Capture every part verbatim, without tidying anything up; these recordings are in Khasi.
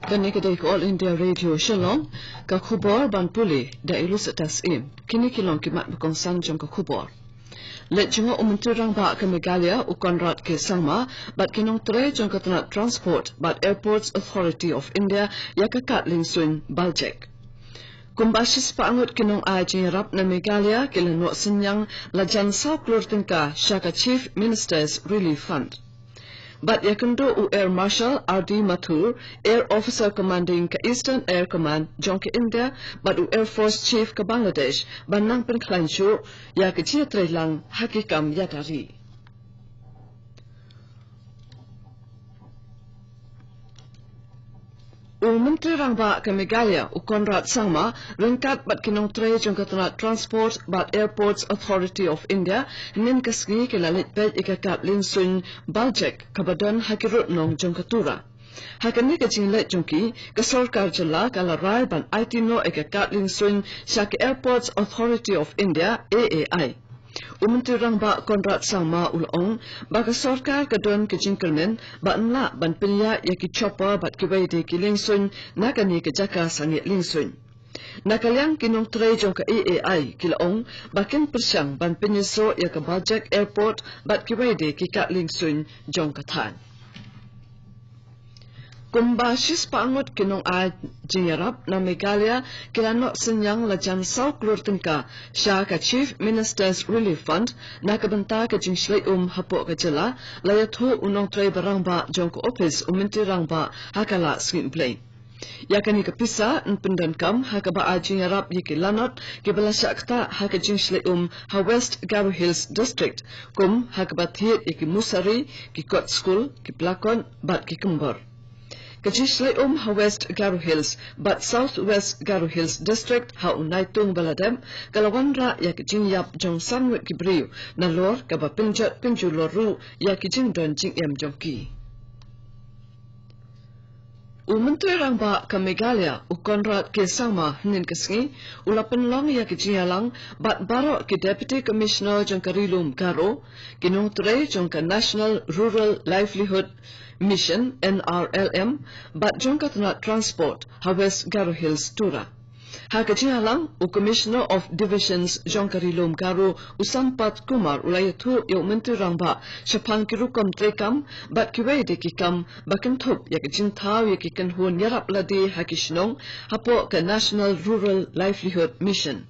Kane ka dei ka All India Radio Shillong, ka khubor ban pule da Ilusatas Im. Kine ki long ki mat ba kongsan jong ka khubor. Leit jngoh u Myntri Rangbah ka Meghalaya u Conrad K Sangma bad ki nongtrei jong ka tnat Transport bad Airports Authority of India ïa ka kad liengsuiñ Baljek. Kumba shispah ngut ki nongai jingïarap na Meghalaya ki la noh synñiang la jan saw klur tyngka sha ka Chief Minister's Relief Fund. Bad ïakynduh u Air Marshal R D Mathur, Air Officer Commanding ka Eastern Air Command jong ka India, bad u Air Force Chief ka Bangladesh, ban nang pynkhlaiñ shuh ïa ka jingïatreilang ha ki kam ïada ri. U Myntri Rangbah ka Meghalaya u Conrad Sangma ryngkat bad ki nongtrei jong ka tnat Transport bad Airports Authority of India hynnin ka sngi ki la leit peit ïa ka kad liengsuiñ Baljek kaba don ha ki rud nong jong ka Tura. Ha kane ka jingleit jong ki, ka sorkar jylla ka la rai ban aiti noh ïa ka kad liengsuiñ sha ka Airports Authority of India, A A I. U Myntri Rangbah Conrad Sangma u la ong ba ka sorkar ka don ka jingkyrmen ba yn lah ban pynïaid ïa ki chopper bad kiwei de ki liengsuiñ na kane ka jaka sangeh liengsuiñ. Na ka liang ki nongtrei jong ka A A I ki la ong ba kin pyrshang ban pynïasoh ïa ka Baljek Airport bad kiwei de ki kad liengsuiñ jong ka thaiñ. Kumba shispah ngut ki nongai jingïarap na Meghalaya ki la noh synñiang la jan saw klur tyngka sha ka Chief Minister's Relief Fund na ka bynta ka jingshlei um hapoh ka jylla, la ïathuh u nongtrei ba rangbah jong ka ophis u Myntri Rangbah ha ka la Sngi U Blei. Ïa kane ka pisa yn pyndonkam ha kaba ai jingïarap ïa ki lanot kiba la shah ktah ha ka jingshlei um ha West Garo Hills District, kum ha kaba thied ïa ki musari, ki kot skul, ki plakon bad ki kymbor. Ka jingshlei um ha West Garo Hills bad South West Garo Hills District ha u Naitung ba la dep ka la wanrah ïa ka jingïap jong san ngut ki briew, nalor kaba pynjot pynjulor ruh ïa ki jingdon jingem jong ki. U Myntri Rangbah ka Meghalaya u Conrad K Sangma hynnin ka sngi u la pynlong ïa ka jingïalang bad baroh ki Deputy Commissioner jong ka Ri Lum Garo, ki nongtrei jong ka National Rural Livelihood Mission, N R L M, bad jong ka tnat Transport ha West Garo Hills, Tura. Ha ka jingïalang, u Commissioner of Divisions jong ka Ri Lum Garo u Sampath Kumar u la ïathuh ïa u Myntri Rangbah shaphang ki rukom treikam bad kiwei de ki kam ba kynthup ïa ka jingthaw ïa ki kynhun ïarap lade ha ki shnong hapoh ka National Rural Livelihood Mission.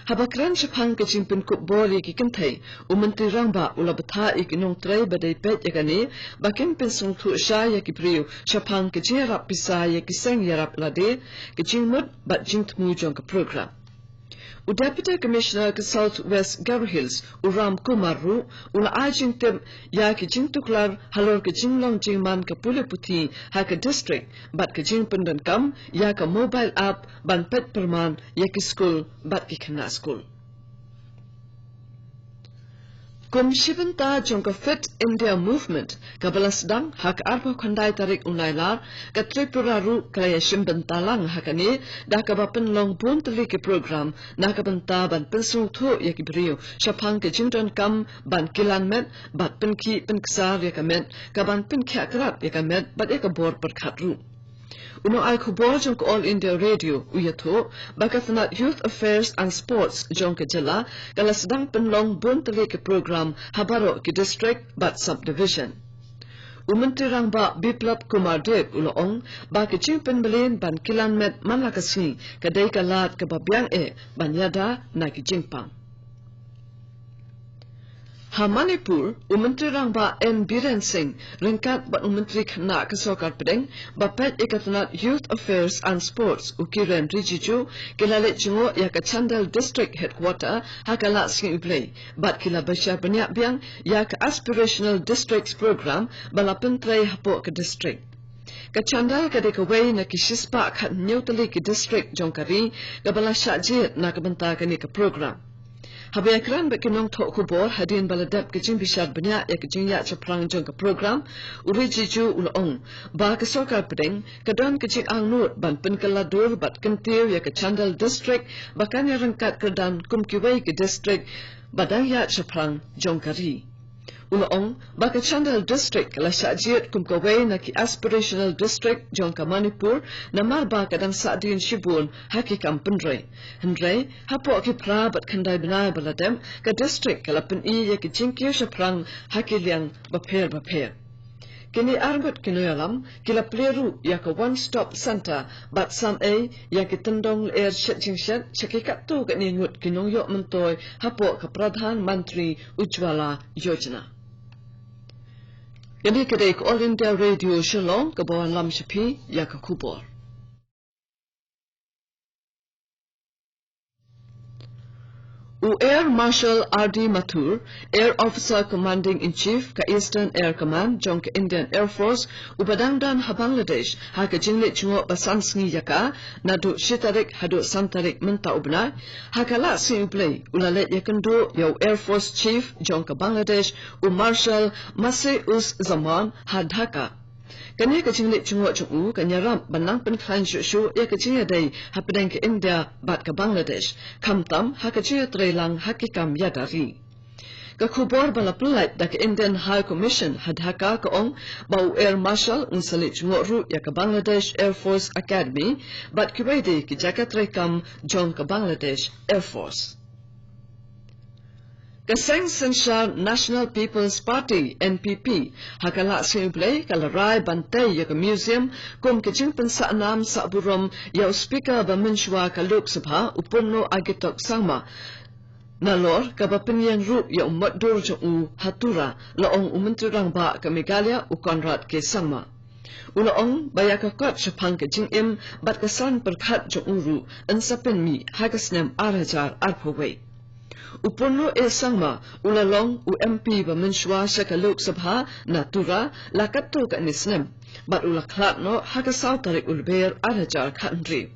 Haba kren shaphang ka jingpynkup bor ïa ki kynthei, u Myntri Rangbah u la bthah ïa ki nongtrei ba dei peit ïa kane ba kin pynsngewthuh shai ïa ki briew shaphang ka jingïarap pisa ïa ki seng ïarap lade, ka jingmut bad jingthmu jong ka program. U Deputy Commissioner ka South West Garo Hills u Ram Kumar ruh u la ai jingtip ïa ki jingtuklar halor ka jinglong jingman ka pule puthi ha ka district bad ka jingpyndonkam ïa ka mobile app ban peit pyrman ïa ki skul bad ki khynnah skul. Kum shi bynta jong ka Fit India Movement kaba la sdang ha ka arphew khyndai tarik u Nailar, ka Tripura ruh ka la ïashim bynta lang ha kane da kaba pynlong bun tylli ki program na ka bynta ban pynsngewthuh ïa ki briew shaphang ka jingdonkam ban kilan met bad pynkhih pynksar ïa ka met, ka ban pynkhiah krad ïa ka met bad ïa ka bor pyrkhat ruh. U nongai khubor jong ka All India Radio u ïathuh ba ka tnat Youth Affairs and Sports jong ka jylla ka la sdang pynlong bun tylli ki program ha baroh ki district bad subdivision. U Myntri Rangbah Biplab Kumar Deb u la ong ba ka jingpynbeit ban kilan met man la ka sngi ka dei ka lad kaba biang eh ban ïada na ki jingpang. Ha Manipur, u Myntri Rangbah N Biren Singh ryngkat bad u Myntri Khynnah ka Sorkar Pdeng ba peit ïa ka tnat Youth Affairs and Sports u Kiren Rijiju ki la leit jngoh ïa ka Chandel District Headquarter ha ka la Sngi U Blei bad ki la bishar bniah biang ïa ka Aspirational Districts Program ba la pyntrei hapoh ka district. Ka Chandel ka dei kawei na ki shispah khathynñiew tylli ki district jong ka ri kaba la shah jied na ka bynta kane ka program. Haba ïakren bad ki nongthoh khubor hadien ba la dep ka jingbishar bniah ïa ka jingïaid shaphrang jong ka program, u Rijiju u la ong ba ka Sorkar Pdeng ka don ka jingangnud ban pynkylla dur bad kyntiew ïa ka Chandel District ba kan ïaryngkat kyrdan kum kiwei ki district ba dang ïaid shaphrang jong ka ri. U la ong ba ka Chandel District ka la shah jied kum kawei na ki aspirational district jong ka Manipur, namar ba ka dang sahdien shibun ha ki kam pynroi. Hynrei hapoh ki phra bad khyndai bnai ba la dep, ka district ka la pyni ïa ki jingkiew shaphrang ha ki liang bapher bapher. Kine arngut ki nongïalam ki la plie ruh ïa ka One Stop Center bad sam ei ïa ki tyndong lyer shet jingshet sha ki katto katne ngut ki nongïoh myntoi hapoh ka Pradhan Mantri Ujjwala Yojana. Kane ka dei ka All India Radio Shillong kaba wanlam sha phi ïa ka khubor. U Air Marshal R D Mathur, Air Officer Commanding in Chief ka Eastern Air Command jong ka Indian Air Force, uba dang don ha Bangladesh ha ka jingleit jngoh ba san sngi ïa ka, naduh shi tarik haduh san tarik mynta u bnai, ha ka Lad Sngi U Blei u la leit ïakynduh ïa u Air Force Chief jong ka Bangladesh, u Marshal Masih-uz-Zaman, ha Dhaka. Kane ka jingleit jngoh jong u kan ïarap ban nang pynkhlaiñ shuh shuh ïa ka jingïadei hapdeng ka India bad ka Bangladesh, khamtam ha ka jingïatreilang ha ki kam ïada ri. Ka khubor ba la pynlait da ka Indian High Commission ha Dhaka ka ong ba u Air Marshal un sa leit jngoh ruh ïa ka Bangladesh Air Force Academy bad kiwei de ki jaka treikam jong ka Bangladesh Air Force. Ka seng synshar National People's Party, N P P, ha ka Lad Sngi U Blei ka la rai ban tei ïa ka museum kum ka jingpynsah nam sah burom ïa u Speaker ba mynshuwa ka Lok Sabha, u Purno Agitok Sangma, nalor kaba pynïeng ruh ïa u motdur jong u ha Tura, la ong u Myntri Rangbah ka Meghalaya, u Conrad K Sangma. U la ong ba ïa ka kot shaphang ka jingim bad ka san pyrkhat jong u ruh yn sa pynmih ha ka snem ar hajar arphew wei. U Purno A Sangma u la long u M P ba mynshuwa sha ka Lok Sabha na Tura la katto katne snem, bad u la khlad noh ha ka saw tarik u Lber ar hajar khathynriew.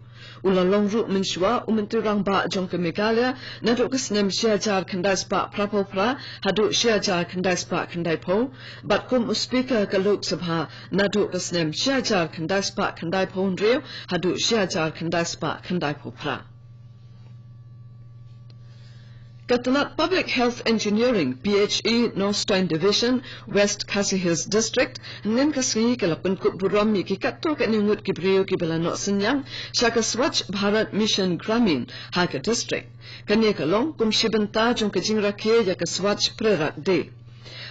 U la long ruh mynshuwa u Myntri Rangbah jong ka Meghalaya naduh ka snem shi hajar khyndai spah phraphew phra haduh shi hajar khyndai spah khyndaiphew, bad kum u Speaker ka Lok Sabha naduh ka snem shi hajar khyndai spah khyndaiphew hynriew haduh shi hajar khyndai spah khyndaiphew phra. Ka tnat Public Health Engineering, P H E, Nongstoiñ Division, West Khasi Hills District, hynnin ka sngi ka la pynkup burom ïa ki katto katne ngut ki briew kiba la noh synñiang sha ka Swachh Bharat Mission Gramin ha ka district. Kane ka long kum shi bynta jong ka jingrakhe ïa ka Swachh Prerak Day.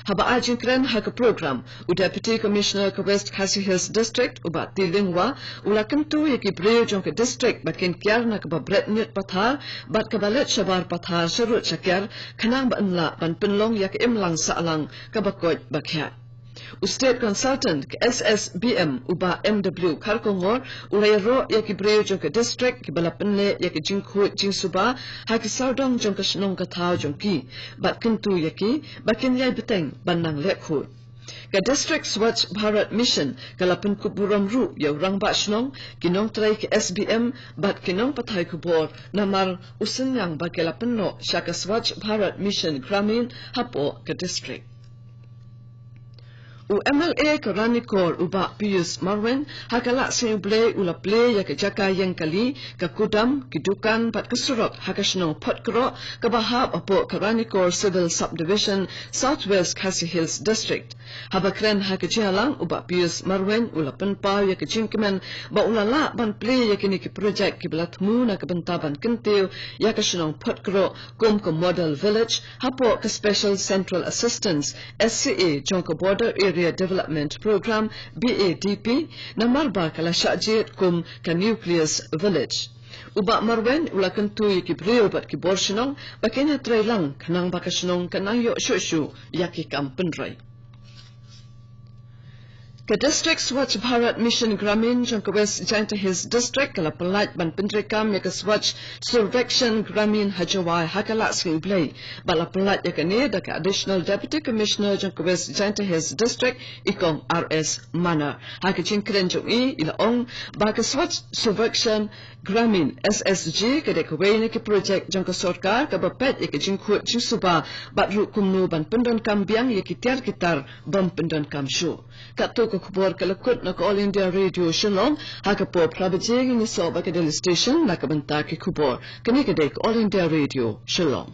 Haba ai jingkren ha ka program, u Deputy Commissioner ka West Khasi Hills District, u Bah T. Lyngwa, u la kyntu ïa ki briew jong ka district ba kin kiar na kaba bret ñiut pathar bad kaba leit shabar pathar sharud shakiar, khnang ba yn lah ban pynlong ïa ka imlang sahlang kaba koit ba khiah. U State Consultant ka S S B M, u Bah M W Kharkongor, u la ïaroh ïa ki briew jong ka district kiba la pynleh ïa ka jingkhuid jingsuba ha ki sawdong jong ka shnong ka thaw jong ki, bad kyntu ïa ki ba kin ïai bteng ban nang leh khuid. Ka District Swachh Bharat Mission ka la pynkup burom ruh ïa u Rangbah Shnong, ki nongtrei ka S B M bad ki nongpathai khubor namar u synñiang ba ki la pynnoh sha ka Swachh Bharat Mission Gramin hapoh ka district. U M L A ka Ranikor, u Bah Pius Marwein, ha ka Lad Sngi U Blei u la plie ïa ka jaka ïeng kali, ka kudam, ki dukan bad ka surok ha ka shnong Photkroh kaba hap hapoh ka Ranikor Civil Subdivision, South West Khasi Hills District. Haba kren ha ka jingïalang, u Bah Pius Marwein u la pynpaw ïa ka jingkmen ba u la lah ban plie ïa kine ki projek kiba la thmu na ka bynta ban kyntiew ïa ka shnong Photkroh kum ka Model Village hapoh ka Special Central Assistance, S C A, jong ka Border Area Development Programme, B A D P, namar ba ka la shah jied kum ka Nucleus Village. U Bah Marwein u la kyntu ïa ki briew bad ki bor shnong ba kin ïatreilang khnang ba ka shnong kan nang ïoh shuh shuh ïa ki kam pynroi. Ka District Swachh Bharat Mission Gramin jong ka West Jaintia Hills District ka la pyllait ban pyntreikam ïa ka Swachh Survekshan Gramin ha Jowai ha ka Lad Sngi U Blei. Bad la pyllait ïa kane da ka Additional Deputy Commissioner jong ka West Jaintia Hills District, i Kong R S Manar. Ha ka jingkren jong i, i la ong ba ka Swachh Survekshan Gramin, S S G, ka dei kawei na ki projek jong ka sorkar kaba peit ïa ka jingkhuid jingsuba bad ruh kumno ban pyndonkam biang ïa ki tiar ki tar bym pyndonkam shuh. Katto ka khubor ka la kut na ka All India Radio Shillong, ha ka por phra baje ngin ïasoh bad ka Delhi Station na ka bynta ki khubor. Kane ka dei ka All India Radio Shillong.